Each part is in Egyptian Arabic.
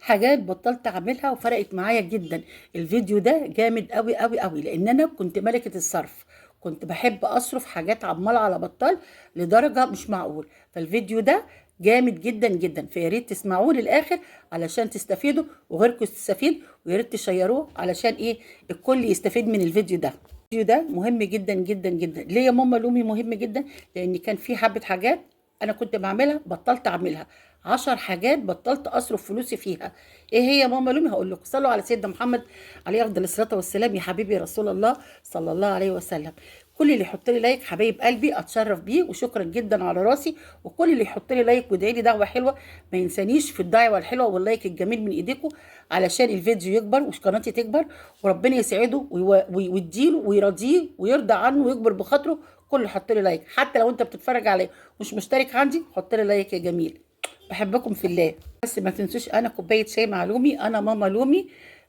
حاجات بطلت اعملها وفرقت معايا جدا. الفيديو ده جامد قوي قوي قوي، لان انا كنت ملكة الصرف، كنت بحب اصرف حاجات عمالة على بطال لدرجة مش معقول. فالفيديو ده جامد جدا جدا، فيا ريت تسمعوه للاخر علشان تستفيدوا وغيركم تستفيد، ويا ريت تشيروه علشان ايه الكل يستفيد من الفيديو ده. الفيديو ده مهم جدا جدا جدا. ليه يا ماما لومي مهم جدا؟ لان كان في حبة حاجات انا كنت بعملها بطلت اعملها، 10 حاجات بطلت اصرف فلوسي فيها. ايه هي يا ماما لومي؟ هقول لكم. صلوا على سيدنا محمد عليه افضل الصلاة والسلام، يا حبيبي رسول الله صلى الله عليه وسلم. كل اللي يحط لي like حبايب قلبي اتشرف بيه، وشكرا جدا على راسي. وكل اللي يحط لي like ويدعي لي دعوه حلوة ما ينسانيش في الدعوة الحلوة وال like الجميل من ايديكم، علشان الفيديو يكبر وقناتي تكبر، وربنا يسعده ويديله ويرضيه ويرضى عنه ويكبر بخاطره. كله حط لي like، حتى لو انت بتتفرج عليا مش مشترك عندي حط لي like يا جميل. بحبكم في الله. بس ما تنسوش انا كوباية شاي مع لومي، انا ماما لومي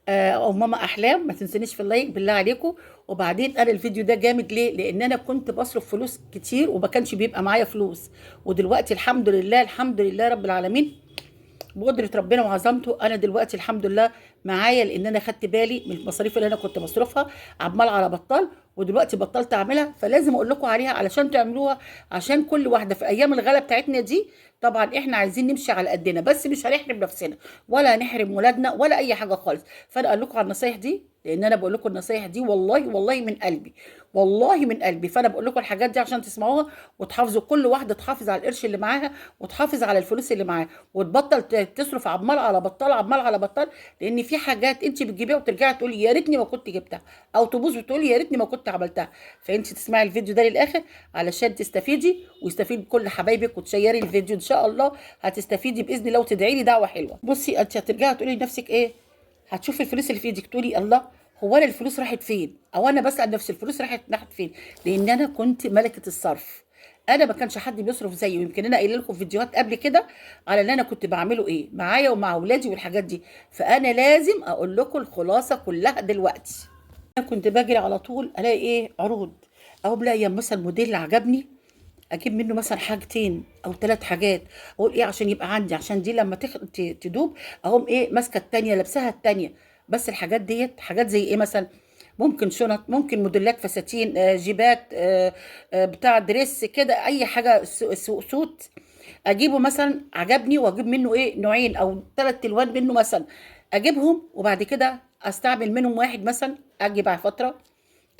او ماما احلام، ما تنسونيش في ال like بالله عليكم. وبعدين انا الفيديو ده جامد ليه؟ لان انا كنت بصرف فلوس كتير وما كانش بيبقى معايا فلوس، ودلوقتي الحمد لله، الحمد لله رب العالمين بقدرة ربنا وعظمته انا دلوقتي الحمد لله معايا، لان انا خدت بالي من المصاريف اللي انا كنت بصرفها عمال على بطال، ودلوقتي بطلت اعملها، فلازم اقول لكم عليها علشان تعملوها، عشان كل واحدة في ايام الغلا بتاعتنا دي. طبعا احنا عايزين نمشي على قدنا، بس مش هنحرم نفسنا ولا هنحرم ولادنا ولا اي حاجة خالص. فانا اقول لكم على النصايح دي، لان انا بقول لكم النصايح دي والله والله من قلبي، والله من قلبي. فانا بقول لكم الحاجات دي عشان تسمعوها وتحافظوا، كل واحدة تحافظ على القرش اللي معاها وتحافظ على الفلوس اللي معاها، وتبطل تصرف عمال على بطال عمال على بطال، لان في حاجات انت بتجيبيها وترجعي تقولي يا ريتني ما كنت جبتها، او تبوظ وتقولي يا ريتني ما كنت عملتها. فانت تسمعي الفيديو ده للاخر علشان تستفيدي ويستفيد كل حبايبك، وتشيري الفيديو ان شاء الله هتستفيدي باذن الله، وتدعي لي دعوه حلوة. بصي انت هترجعي تقولي لنفسك ايه؟ هتشوفي الفلوس اللي في ايدك تقولي الله، هو انا الفلوس راحت فين؟ او انا بسال نفسي الفلوس راحت ناحية فين؟ لان انا كنت ملكه الصرف، انا ما كانش حد بيصرف زيي. ويمكن انا قايله لكم في فيديوهات قبل كده على اللي انا كنت بعمله ايه معايا ومع اولادي والحاجات دي، فانا لازم اقول لكم الخلاصة كلها دلوقتي. انا كنت بجري على طول الاقي ايه عروض، او بلاقي مثلا موديل عجبني اجيب منه مثلا حاجتين او 3 حاجات، اقول ايه عشان يبقى عندي، عشان دي لما تدوب اقوم ايه ماسكه التانية لابساها التانية. بس الحاجات ديت حاجات زي ايه مثلا؟ ممكن شنط، ممكن موديلات فساتين، جيبات، بتاع dress كده، اي حاجة suit اجيبه مثلا عجبني واجيب منه ايه نوعين او 3 الوان منه مثلا، اجيبهم وبعد كده استعمل منهم واحد مثلا، اجي بعد فترة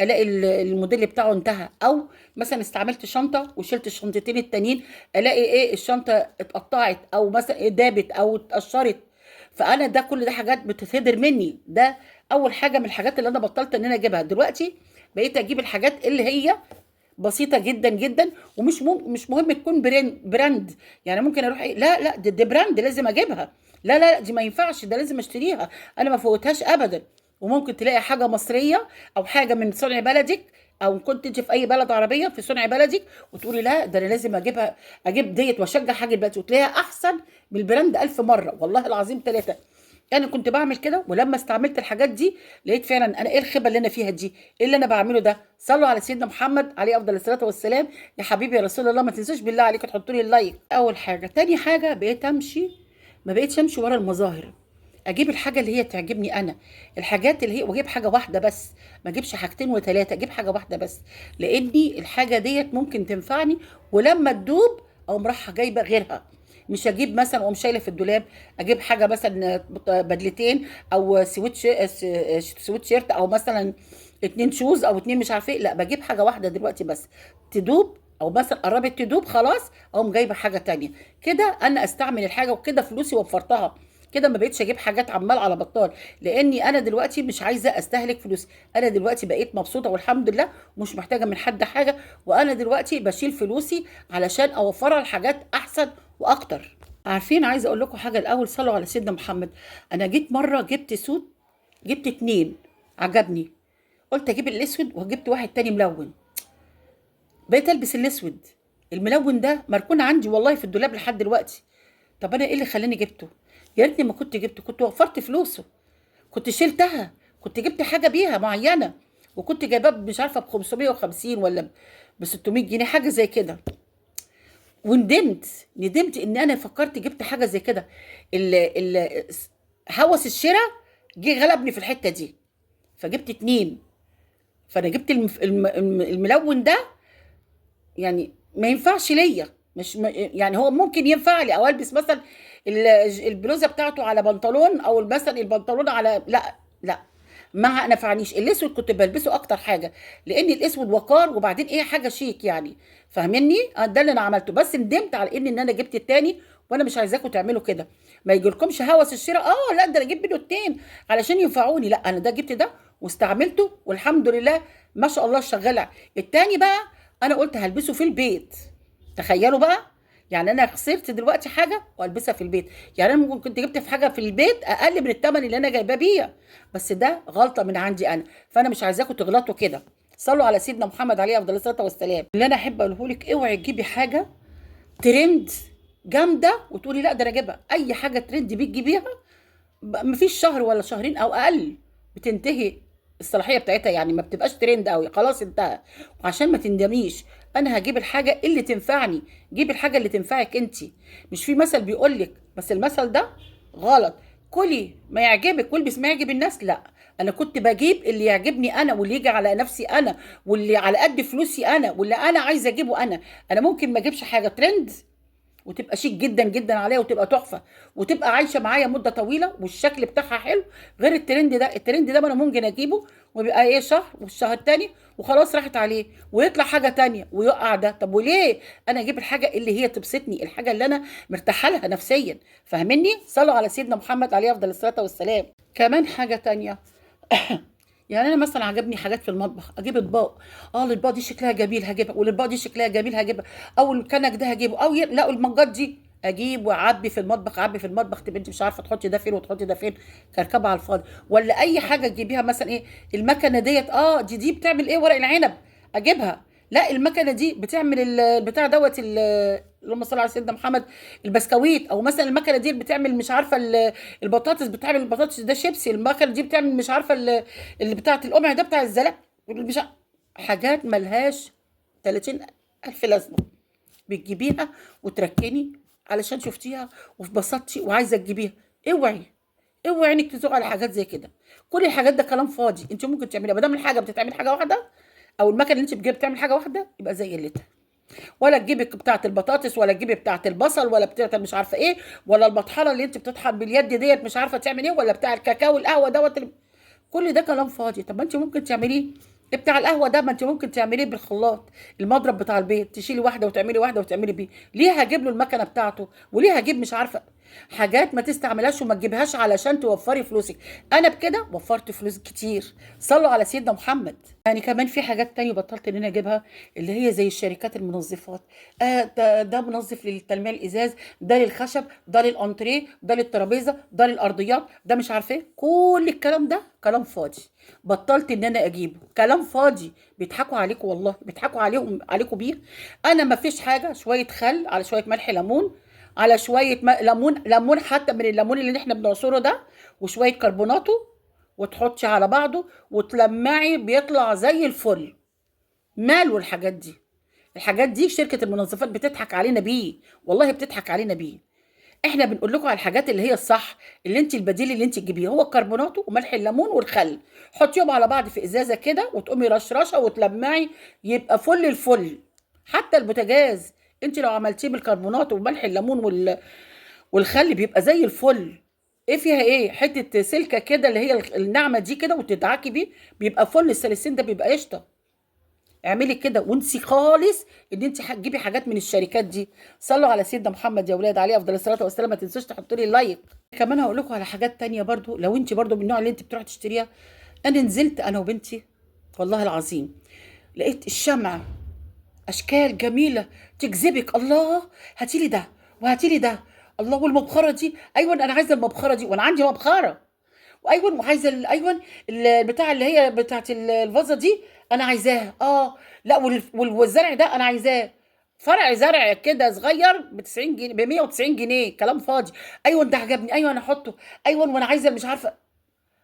الاقي الموديل بتاعه انتهى، او مثلا استعملت شنطه وشلت الشنطتين التانيين الاقي ايه الشنطة اتقطعت، او مثلا إيه دابت او اتقشرت. فانا ده كل ده حاجات بتتهدر مني. ده اول حاجة من الحاجات اللي انا بطلت ان انا اجيبها. دلوقتي بقيت اجيب الحاجات اللي هي بسيطة جدا جدا، ومش مش مهم تكون brand. يعني ممكن اروح ايه، لا لا دي brand لازم اجيبها، لا لا دي ما ينفعش، ده لازم اشتريها، انا ما فوتهاش ابدا. وممكن تلاقي حاجة مصرية او حاجة من صنع بلدك، او كنت انت في اي بلد عربية في صنع بلدك، وتقولي لا ده انا لازم اجيبها، اجيب ديت واشجع حاجة بلدي، وتلاقيها احسن من ال brand 1000 مرة، والله العظيم 3. انا كنت بعمل كده، ولما استعملت الحاجات دي لقيت فعلا انا ايه الخيبه اللي انا فيها دي، ايه اللي انا بعمله ده. صلوا على سيدنا محمد عليه افضل الصلاة والسلام، يا حبيبي يا رسول الله. ما تنسوش بالله عليكم تحطوا لي ال like. اول حاجة. تاني حاجة بقيت امشي، ما بقيتش امشي ورا المظاهر، اجيب الحاجة اللي هي تعجبني انا، الحاجات اللي هي، واجيب حاجة واحدة بس، ما اجيبش حاجتين وثلاثة، اجيب حاجة واحدة بس، لاني الحاجة ديت ممكن تنفعني، ولما تدوب اقوم رايحة جايبه غيرها. مش اجيب مثلا واقوم شايله في الدولاب، اجيب حاجة مثلا بدلتين او سويت شيرت، او مثلا 2 shoes او 2 مش عارفه ايه، لا بجيب حاجة واحدة دلوقتي بس تدوب، او مثلا قربت تدوب خلاص اقوم جايبه حاجة تانية كده، انا استعمل الحاجة وكده فلوسي وفرتها كده، ما بقتش اجيب حاجات عمال على بطال، لاني انا دلوقتي مش عايزه استهلك فلوس. انا دلوقتي بقيت مبسوطة والحمد لله، ومش محتاجه من حد حاجة، وانا دلوقتي بشيل فلوسي علشان اوفرها لحاجات احسن واكتر. عارفين عايزه اقول لكم حاجة الاول، صلوا على سيدنا محمد. انا جيت مرة جبت suit، جبت 2 عجبني، قلت اجيب الاسود وجبت واحد تاني ملون، بقيت البس الاسود، الملون ده مركون عندي والله في الدولاب لحد دلوقتي. طب انا ايه اللي خلاني جبته؟ يا ريتني ما كنت جبته، كنت وفرت فلوسه، كنت شلتها، كنت جبت حاجة بيها معينة، وكنت جايباه مش عارفه ب 550 ولا ب 600 جنيه حاجة زي كده. وندمت، ندمت ان انا فكرت جبت حاجة زي كده. هوس الشراء جه غلبني في الحتة دي، فجبت 2. فانا جبت الملون ده، يعني ما ينفعش ليا، مش يعني هو ممكن ينفع لي او البس مثلا البلوزة بتاعته على بنطلون، او مثلا البنطلون على، لا لا ما نفعنيش. الاسود كنت بلبسه اكتر حاجة، لان الاسود وقار، وبعدين ايه حاجة شيك يعني، فاهميني؟ ده اللي انا عملته، بس ندمت على ان انا جبت التاني، وانا مش عايزاكم تعملوا كده، ما يجيلكمش هوس الشراء. لا ده انا اجيب منه 2 علشان ينفعوني، لا انا ده جبت ده واستعملته والحمد لله ما شاء الله شغالة. التاني بقى انا قلت هلبسه في البيت، تخيلوا بقى، يعني انا خسرت دلوقتي حاجة والبسها في البيت، يعني انا ممكن كنت جبت في حاجة في البيت اقل من الثمن اللي انا جايباه بيها، بس ده غلطه من عندي انا، فانا مش عايزاكم تغلطوا كده. صلوا على سيدنا محمد عليه افضل الصلاة والسلام. اللي انا احب اقوله لك، اوعي تجيبي حاجة ترند جامدة وتقولي لا ده انا اجيبها. اي حاجة ترند بتجيبيها مفيش شهر ولا شهرين او اقل بتنتهي الصلاحية بتاعتها، يعني ما بتبقاش ترند قوي، خلاص انتهى. وعشان ما تندميش، انا هجيب الحاجة اللي تنفعني، جيب الحاجة اللي تنفعك انت. مش في مثل بيقول لك، بس المثل ده غلط، كلي ما يعجبك والبس ما يعجب الناس. لا، انا كنت بجيب اللي يعجبني انا، واللي يجي على نفسي انا، واللي على قد فلوسي انا، واللي انا عايزه اجيبه انا. انا ممكن ما اجيبش حاجة ترند وتبقى شيك جدا جدا عليا، وتبقى تحفة، وتبقى عايشه معايا مده طويلة، والشكل بتاعها حلو، غير الترند ده. الترند ده ما انا ممكن اجيبه وبيبقى ايه شهر والشهر التاني وخلاص راحت عليه، ويطلع حاجة تانية ويقع ده. طب وليه؟ انا اجيب الحاجة اللي هي تبسطني، الحاجة اللي انا مرتاحة لها نفسيا، فاهميني؟ صلوا على سيدنا محمد عليه افضل الصلاة والسلام. كمان حاجة تانية يعني انا مثلا عجبني حاجات في المطبخ، اجيب اطباق، الاطباق دي شكلها جميل هجيبها، والاطباق دي شكلها جميل هجيبها، او الكنك ده هجيبه، او لا المجات دي اجيب واعبي في المطبخ، اعبي في المطبخ، تبقى انت مش عارفه تحطي ده فين وتحطي ده فين، كركبه على الفاضي. ولا اي حاجة تجيبيها مثلا ايه المكنه ديت، دي بتعمل ايه، ورق العنب اجيبها، لا المكنه دي بتعمل البتاع دوت، اللهم صل على سيدنا محمد، البسكويت، او مثلا المكنه دي بتعمل مش عارفه البطاطس، بتعمل البطاطس ده شيبسي، المكنه دي بتعمل مش عارفه اللي بتاعه القمع ده بتاع الزلق، مش حاجات ملهاش 30,000 لازمه، بتجيبيها وتركني علشان شفتيها واتبسطتي وعايزه تجيبيها. اوعي اوعي انك تزوقي على حاجات زي كده، كل الحاجات ده كلام فاضي. انت ممكن تعمليها ما دام الحاجة بتتعمل حاجة واحدة، او المكنه اللي انت بتجيبها بتعمل حاجة واحدة، يبقى زي قلتها. ولا تجيبي بتاعه البطاطس، ولا تجيبي بتاعه البصل، ولا بتاعه مش عارفه ايه، ولا المطحنه اللي انت بتطحن باليد ديت مش عارفه تعمل ايه، ولا بتاع الكاكاو القهوة دوت، كل ده كلام فاضي. طب ما انت ممكن تعمليه بتاع القهوة ده، ما انت ممكن تعمليه بالخلاط، المضرب بتاع البيت، تشيلي واحدة وتعملي واحدة وتعملي بيه. ليه هجيب له المكنه بتاعته؟ وليه هجيب مش عارفه حاجات ما تستعملهاش وما تجيبهاش علشان توفري فلوسك؟ انا بكده وفرت فلوس كتير. صلوا على سيدنا محمد. يعني كمان في حاجات تانية بطلت ان انا اجيبها، اللي هي زي الشركات المنظفات، ده منظف للتلميع الازاز، ده للخشب، ده للانتريه، ده للترابيزه، ده للارضيات، ده مش عارفه ايه. كل الكلام ده كلام فاضي، بطلت ان انا اجيبه، كلام فاضي. بيضحكوا عليكم والله، بيضحكوا عليكم بيه. انا ما فيش حاجة، شوية خل على شوية ملح ليمون، على شوية ليمون، ليمون حتى من الليمون اللي احنا بنعصره ده، وشوية كربوناتو، وتحطي على بعضه وتلمعي، بيطلع زي الفل. ماله الحاجات دي؟ الحاجات دي شركة المنظفات بتضحك علينا بيه، والله بتضحك علينا بيه. احنا بنقول لكم على الحاجات اللي هي الصح، اللي انت البديل اللي انت تجيبيه هو الكربوناتو وملح الليمون والخل، حطيهم على بعض في ازازة كده وتقومي رشرشه وتلمعي، يبقى فل الفل. حتى البوتاجاز انت لو عملتيه بالكربوناتو وملح الليمون والخل بيبقى زي الفل. ايه فيها ايه؟ حتة سلكه كده اللي هي الناعمة دي كده وتدعكي بيه بيبقى فل. السلسين ده بيبقى قشطه. اعملي كده وانسي خالص ان انت هتجيبي حاجات من الشركات دي. صلوا على سيدنا محمد يا اولاد عليه افضل الصلاة والسلام. ما تنسوش تحطوا لي like. كمان هقول لكم على حاجات تانية برضو، لو انت برضو من النوع اللي انت بتروحي تشتريها. انا نزلت انا وبنتي والله العظيم لقيت الشمع اشكال جميلة تجذبك، الله هاتيلي ده وهاتيلي ده، الله والمبخره دي، ايوه انا عايزه المبخره دي وانا عندي مبخره، وايوة وعايزه ايوه البتاع اللي هي بتاعه الفازة دي انا عايزاها، لا والزرع ده انا عايزاه، فرع زرع كده صغير ب 90 جنيه، ب 190 جنيه، كلام فاضي. ايوه ده عجبني، ايوه انا احطه، ايوه وانا عايزه مش عارفه.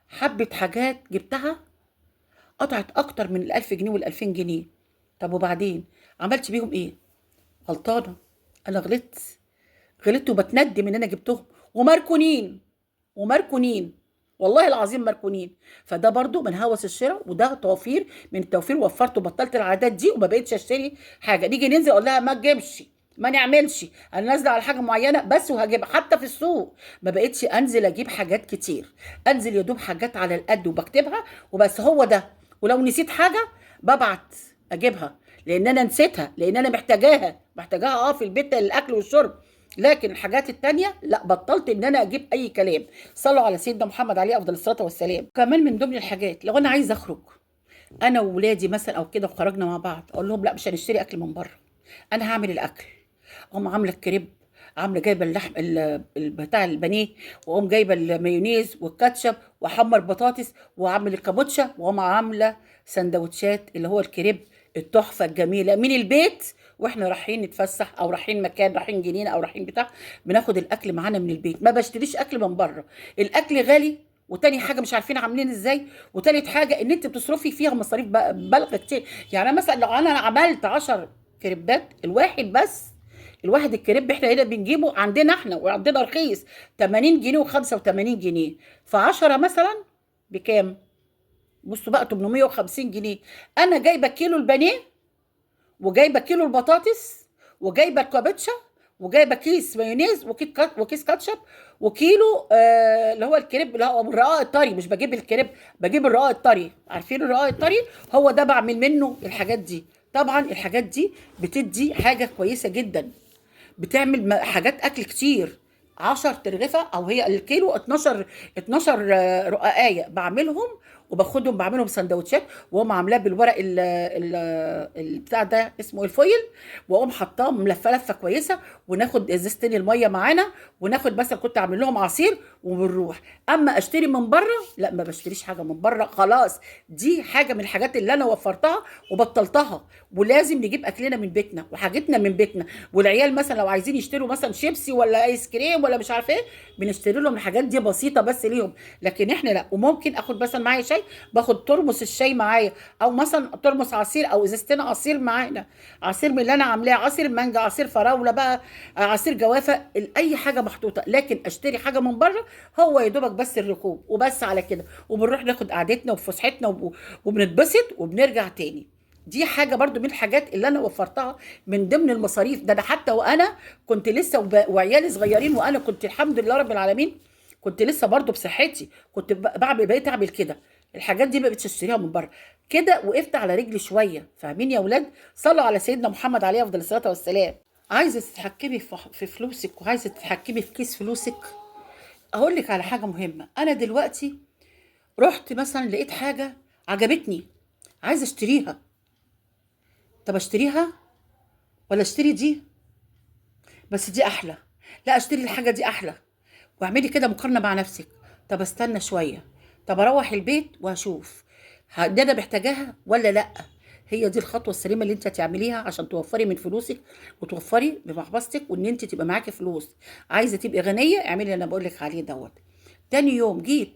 حبه حاجات جبتها قطعت اكتر من ال1000 جنيه وال2000 جنيه. طب وبعدين عملت بيهم ايه؟ غلطانة، انا غلطت وبتندم ان انا جبتهم ومركونين. ومركونين، والله العظيم مركونين. فده برضو من هوس الشراء، وده توفير من التوفير، وفرت وبطلت العادات دي وما بقتش اشتري حاجة. نيجي ننزل اقول لها ما تجيبش، ما نعملش، انا نازله على حاجة معينة بس وهجيبها. حتى في السوق ما بقتش انزل اجيب حاجات كتير، انزل يا دوب حاجات على القد وبكتبها وبس، هو ده. ولو نسيت حاجة ببعت اجيبها، لان انا نسيتها، لان انا محتاجاها، محتاجاها في البيت للاكل والشرب. لكن الحاجات التانية لا، بطلت ان انا اجيب اي كلام. صلوا على سيدنا محمد عليه افضل الصلاة والسلام. كمان من ضمن الحاجات، لو انا عايزه اخرج انا وولادي مثلا او كده وخرجنا مع بعض، اقول لهم لا مش هنشتري اكل من بره، انا هعمل الاكل. اقوم عامله الكريب، عامله جايبه اللحم بتاع البانيه، واقوم جايبه المايونيز والكاتشب، واحمر بطاطس، واعمل الكابوتشا، واقوم عامله سندوتشات اللي هو الكريب التحفة الجميلة من البيت. واحنا رايحين نتفسح او رايحين مكان، رايحين جنينة او رايحين بتاع، بناخد الاكل معانا من البيت، ما بشتريش اكل من بره. الاكل غالي، وتاني حاجة مش عارفين عاملين ازاي، وتالت حاجة ان انت بتصرفي فيها مصاريف بالغ كتير. يعني مثلا لو انا عملت 10 كريبات، الواحد بس، الواحد الكريب احنا هنا بنجيبه عندنا احنا وعندنا رخيص 80 جنيه و85 جنيه، ف10 مثلا بكام؟ بصوا بقى 850 جنيه. انا جايبه كيلو البانيه، وجايبه كيلو البطاطس، وجايبه الكابوتشا، وجايبه كيس مايونيز وكيس كاتشب، وكيلو اللي هو الكريب اللي هو الرقاق الطري. مش بجيب الكريب، بجيب الرقاق الطري، عارفين الرقاق الطري؟ هو ده بعمل منه الحاجات دي. طبعا الحاجات دي بتدي حاجة كويسة جدا، بتعمل حاجات اكل كتير. 10 ترغفه او هي الكيلو 12 رقاقايه بعملهم وباخدهم بعملهم سندوتشات، واقوم عاملاه بالورق بتاع ده اسمه الفويل، واقوم حطاه ملفه لفه كويسة، وناخد ازازتين المية معانا، وناخد مثلا كنت اعمل لهم عصير وبنروح. اما اشتري من بره لا، ما بشتريش حاجة من بره خلاص. دي حاجة من الحاجات اللي انا وفرتها وبطلتها. ولازم نجيب اكلنا من بيتنا وحاجتنا من بيتنا. والعيال مثلا لو عايزين يشتروا مثلا شيبسي ولا ايس كريم ولا مش عارف ايه، بنشتري لهم الحاجات دي بسيطة بس ليهم، لكن احنا لا. وممكن اخد مثلا معايا شاي، باخد ترمس الشاي معايا، او مثلا ترمس عصير او ازازتين عصير معانا، عصير من اللي انا عاملاه، عصير مانجا، عصير فراوله بقى، عصير جوافه، اي حاجة محطوطة. لكن اشتري حاجة من بره هو يا دوبك بس الركوب وبس على كده، وبنروح ناخد قعدتنا وفسحتنا وبنتبسط وبنرجع تاني. دي حاجة برضو من الحاجات اللي انا وفرتها من ضمن المصاريف. ده انا حتى وانا كنت لسه وعيالي صغيرين، وانا كنت الحمد لله رب العالمين كنت لسه برضو بصحتي، كنت بقيت اعمل كده. الحاجات دي ما بقتش اشتريها من بره كده، وقفت على رجلي شوية. فاهمين يا ولاد؟ صلوا على سيدنا محمد عليه افضل الصلاة والسلام. عايزه تتحكمي في فلوسك، وعايزه تتحكمي في كيس فلوسك. اقول لك على حاجة مهمة. انا دلوقتي رحت مثلا لقيت حاجة عجبتني، عايزه اشتريها. طب اشتريها ولا اشتري دي؟ بس دي احلى، لا اشتري الحاجة دي احلى. واعملي كده مقارنة مع نفسك. طب استنى شوية، طب اروح البيت واشوف ده انا محتاجاها ولا لا. هي دي الخطوة السليمة اللي انت هتعمليها عشان توفري من فلوسك وتوفري بمحفظتك، وان انت تبقى معاكي فلوس. عايزه تبقي غنية، اعملي اللي انا بقول لك عليه دوت. تاني يوم جيت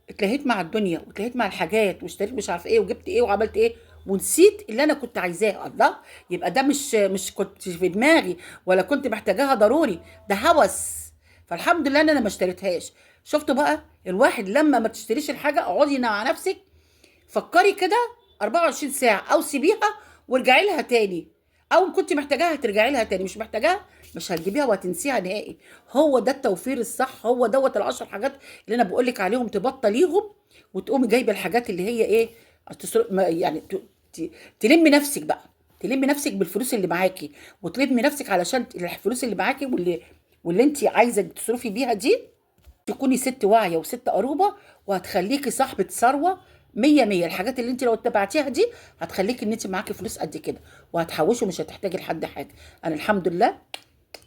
اتلهيت مع الدنيا واتلهيت مع الحاجات، واشتريت مش عارفه ايه، وجبت ايه، وعملت ايه، ونسيت اللي انا كنت عايزاه. الله، يبقى ده مش كنت في دماغي ولا كنت محتاجاها ضروري، ده هوس. فالحمد لله ان انا ما اشتريتهاش. شفتوا بقى الواحد لما ما تشتريش الحاجة، اقعدي مع نفسك فكري كده 24 ساعة، او سيبيها وارجعي لها تاني، او كنت محتاجاها هترجعي لها تاني، مش محتاجاها مش هتجيبيها وهتنسيها نهائي. هو ده التوفير الصح، هو دوت ال10 حاجات اللي انا بقول لك عليهم، تبطليهم وتقومي جايبه الحاجات اللي هي ايه، يعني تلمي نفسك بقى، تلمي نفسك بالفلوس اللي معاكي، وتلمي نفسك علشان الفلوس اللي معاكي واللي انت عايزه تصرفي بيها دي، تكوني ست واعية وست قروبه، وهتخليكي صاحبه ثروة 100 100. الحاجات اللي انت لو اتبعتيها دي هتخليكي ان انت معاكي فلوس قد كده، وهتحوشي ومش هتحتاجي لحد حاجة. انا الحمد لله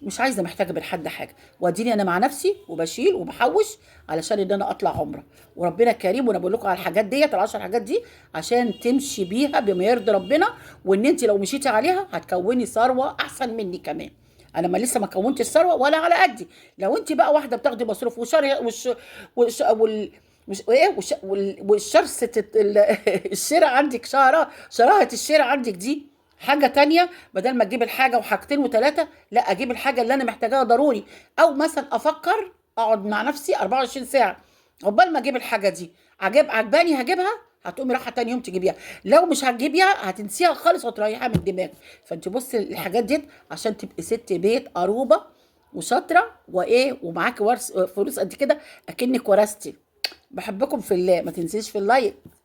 مش عايزه محتاجه من حد حاجة، واديني انا مع نفسي وبشيل وبحوش علشان ان انا اطلع عمره، وربنا كريم. وانا بقول لكم على الحاجات ديت ال10 حاجات دي عشان تمشي بيها بما يرضي ربنا، وان انت لو مشيتي عليها هتكوني ثروة احسن مني كمان. انا ما لسه ما كونتش الثروة ولا على قدي. لو انت بقى واحدة بتاخدي مصروف وشر وش وش وال مش ايه وش والشرسه الشراء عندك، شراهه الشراء عندك دي حاجة تانية. بدل ما تجيب الحاجة وحاجتين وثلاثة، لا اجيب الحاجة اللي انا محتاجاها ضروري، او مثلا اقعد مع نفسي 24 ساعة عقبال ما اجيب الحاجة دي. عجباني هجيبها، هتقومي رايحة تاني يوم تجيبيها، لو مش هتجيبيها هتنسيها خالص وتريحها من دماغك. فانت بصي الحاجات دي عشان تبقي ست بيت قروبه وشاطره وايه، ومعاكي ورث فلوس قد كده اكنك ورثتي. بحبكم في الله، ما تنسيش في ال like.